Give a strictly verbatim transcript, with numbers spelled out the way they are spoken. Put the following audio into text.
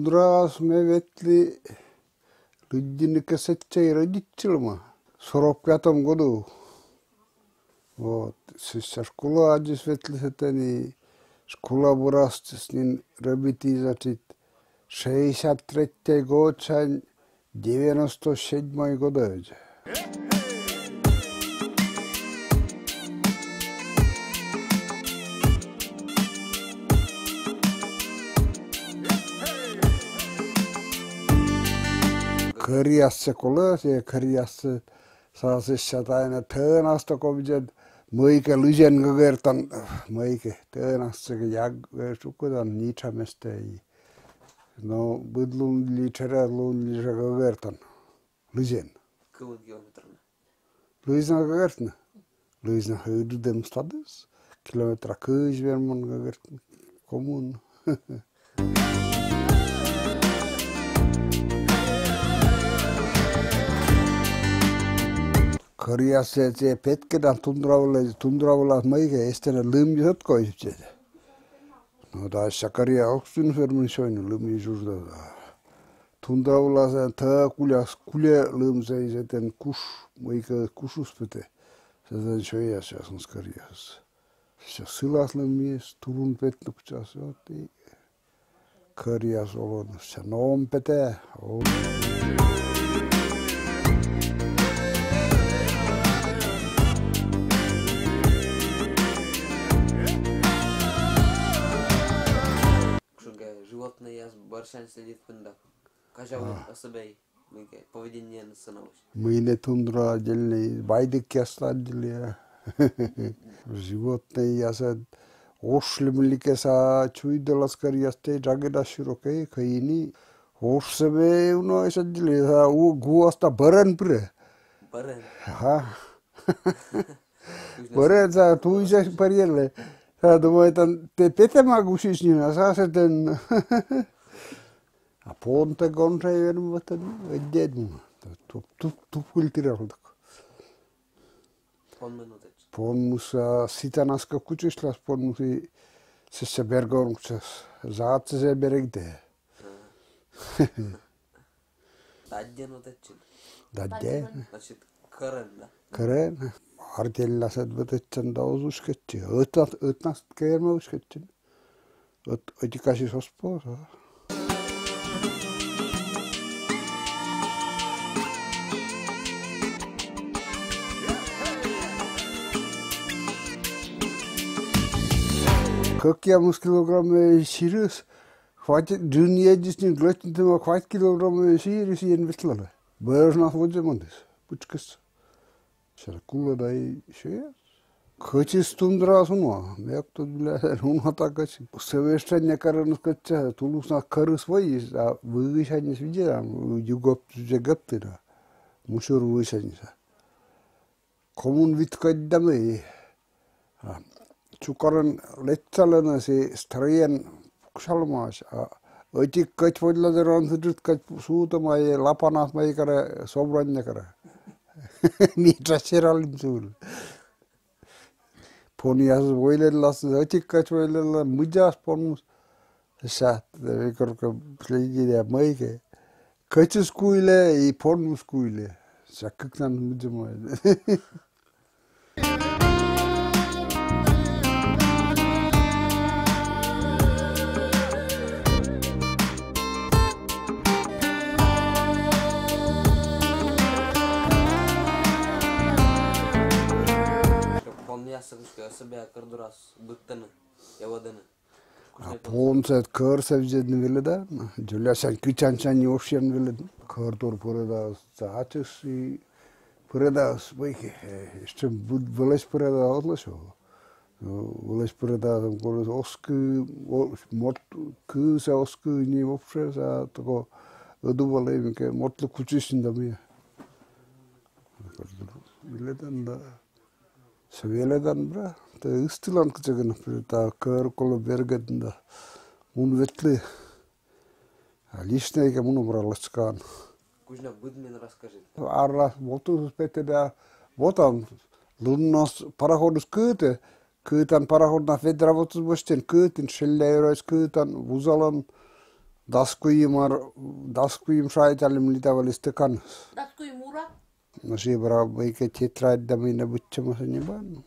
Раз ме ветлі лыддьыны кӧ сэтчӧ и рӧдитчылӧма. Сорок пятом году. Вот. Сэсся школа аддзис ветлі сэтӧні, школа бӧрас нин рӧбиті, значит, шестьдесят третий годсянь девяносто седьмой годӧдз. Кӧръяссӧ колӧ, сійӧ кӧръяссӧ, сэсся тайӧ тӧӧнас тай кобзьӧд мыйкӧ лызьӧн гӧгӧртан, мыйкӧ тӧӧнас тай, як, э, шукӧдан нитша местаӧ. Но быд лун ли, черед лун ли жӧ гӧгӧртан. Лызьӧн. Кымын километр на? Лызьӧн гӧгӧртны. Лызьӧн гӧгӧртны, ӧд эм стадыс. Километра кызь верман гӧгӧртны. Комын. Кӧръяссӧ тэ петкӧдан тундра вылӧ, тундра вылас мыйкӧ, эстӧ нин лымйыс ӧд кой сэтчӧ. Но да сэсся кӧръяс ог синсӧ вермы сёйны, лымйыс жуждӧ да. Тундра вылас тӧв куляс кульӧ лымсӧ, и сэтӧн куш, мыйкӧ кушыс петӧ. Сэтӧн сёяс час кӧръяс. Сэсся сылас лымйыс, турун петны кутас, вот и кӧръяс олӧны, сэсся ном петӧ. О. Кутшӧмкӧ животнӧйяс бӧрсянь следитны да. Казявны особей. Мыйкӧ поведениеыс на вӧсна. Мый нӧ тундра отдельнӧй, байдыкъяс отдельнӧй. Животнӧйясӧс, ошлы мыйлакӧ сійӧ чуйдалас кӧръястӧ, жагыда широкӧй, кӧинӧй. Ошсӧ ме уна эз отдельнӧй, сійӧ у-, гуас тай бӧрӧн пырӧ. Бӧрӧн. Ага. Бӧрӧн сійӧ туйсӧ пӧрйӧдлӧ. Сійӧ думайтан, тэ петӧма гусьысь нин, а сійӧ сэтӧн. А понтӧ гонтӧ вермӧ вӧтӧдны, ӧдйӧдны. Туп, туп, туп культура олдык. Понмӧн ӧтчыд. Понмыс, а, ситанас кӧ кучысьлас понмыс, и сэсся бергӧ он кучас. Зайцсӧ берегтӧ. Ага. Даддьӧн ӧтчыд. Даддьӧн. Значит, кӧрӧн, да? Кӧрӧн. Артельясӧд вӧтчан да оз уськӧдчы. Ӧтнас, ӧтнас кӧ вермӧ уськӧдчыны. Ӧт-, ӧтикасьыс оз пӧ, а? Кӧкъямыс килограмм сирыс, хватит, джынйӧдзыс нин глотнитӧма, квайт килограмм сирыс эн ветлалӧ. Бӧрнас водзӧ мӧдыс, пытшкӧс. Сэтшӧм кулӧ да и сійӧ. Кӧчыс тундраын уна, ме ог тӧд, бля, уна тай кӧч. Сӧмын шанья карӧн кӧчсӧ, тулыснас кӧрыс вӧйыс, а вывсяньыс видзӧда, югӧп-, югӧптӧ да. Мусор вывсяньыс. Комын вит кӧч да мый. А, чукӧрӧн лэччалӧны, сійӧ стрӧйӧн пуксялӧмаӧсь, а ӧтик кӧч водзлӧн дыр он сыджыд кӧч сувтӧма, и лапанас мый карӧ, собраннӧ карӧ. Ми тшӧтш сералім сы вылӧ. Понъяс войвылас, ӧтик кӧч войвылас, мыдзас понмыс. Сэсся тэ коркӧ следитан мыйкӧ. Кӧчыс куйлӧ и понмыс куйлӧ. Сэсся кыкнанныс мыдзӧмаӧсь. Понъяссӧ кӧ особей кӧр дорас быдтӧны, я вӧдӧны. А понсӧ, кӧрсӧ видзӧдны велӧдны. Дзолясянь, кытшасянь ошйӧн велӧдны. Кӧртор пырӧдас, ачыс и пырӧдас, мыйкӧ, э, эстшӧм вылӧ-, вылысь пырӧдас, оз ло сё. Вылысь пырӧдас, м, колӧ оз кыв, о, морт кывсӧ оз кыв ни вообще, сійӧ тако ӧдвылас мыйкӧ, мортлы кучысьны да мый. Велӧдны да. Сійӧ велӧдны, бра. Тэ ыстылан кыдзкӧ, например, та кӧр колӧ бергӧдны да. Мун ветлы. А лишнӧйкӧ мунӧ, бра, лӧскаӧн. Кузьна, быдмӧн расскажи. Арра, вот тут петӧ да. Вот он, луннас пароходыс кытӧ, кытӧн пароходнас ведра вотӧс босьтӧн, кытӧн, шелля ёрӧс кытӧн, вузалӧн. Дас куим ар, дас куим шайталім лида вӧлі стӧканыс. Дас куим ура. Но сійӧ бара мыйкӧ тетрадь да мый нӧ быдсямыс ньӧбан.